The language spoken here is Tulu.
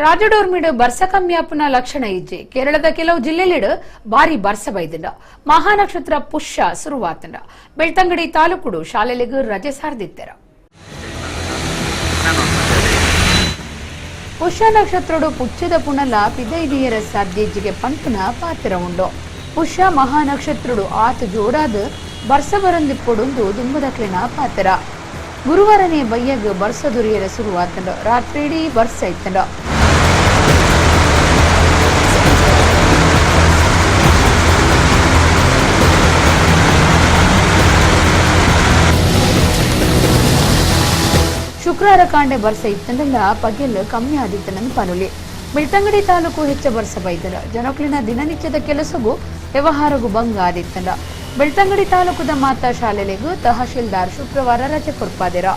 ರಾಜಡೋರ್ಮಿಡ್ ಬರ್ಸ ಕಮ್ಮಿಯಾಪುನ ಲಕ್ಷಣ ಇಜ್ಜೆ. ಕೇರಳದ ಕೆಲವು ಜಿಲ್ಲೆಲೆಡ್ ಭಾರಿ ಬರ್ಸ ಬೈದಿಂಡ. ಮಹಾನಕ್ಷತ್ರ ಪುಷ್ಯ ಸುರುವಾತಂಡ. ಬೆಳ್ತಂಗಡಿ ತಾಲೂಕುಡು ಶಾಲೆಲೆಗ್ ರಜೆ ಸಾರ್ದಿತ್ತೆರ. ಪುಷ್ಯ ನಕ್ಷತ್ರಡು ಪುಚ್ಚದ ಪುಣಲ ಪಿದೈದಿಯರ ಸಾಧ್ಯಜಿಗೆ ಪನ್ಪುನ ಪಾತ್ರ ಉಂಡು. ಪುಷ್ಯ ಮಹಾನಕ್ಷತ್ರಡು ಆತ್ ಜೋಡಾದ್ ಬರ್ಸ ಬರಂದಿಪ್ಪೊಡುಂದು ದುಂಬುದಕ್ಲೆನ ಪಾತ್ರ. ಗುರುವಾರನೇ ಬಯ್ಯಗ್ ಬರ್ಸ ದುರಿಯರ ಸುರುವಾತಂಡ. ರಾತ್ರಿಯಿಡೀ ಬರ್ಸ ಇತ್ತಂಡ. ಶುಕ್ರವಾರ ಕಾಂಡೆ ಬರ್ಸ ಇತ್ತಂಡಲ ಪಗೆಲ್ ಕಮ್ಮಿ ಆದಿತ್ತನಂದು ಪನುಲಿ. ಬೆಳ್ತಂಗಡಿ ತಾಲೂಕು ಹೆಚ್ಚ ಬರ್ಸ ಬೈದರ ಜನಕ್ಲಿನ ದಿನನಿತ್ಯದ ಕೆಲಸಗೂ ವ್ಯವಹಾರಗೂ ಭಂಗ ಆದಿತ್ತಂಡ. ಬೆಳ್ತಂಗಡಿ ತಾಲೂಕುದ ಮಾತಾ ಶಾಲೆಲೆಗ್ ತಹಶೀಲ್ದಾರ್ ಶುಕ್ರವಾರ ರಜೆ ಕೊರ್ಪಾದೆರ.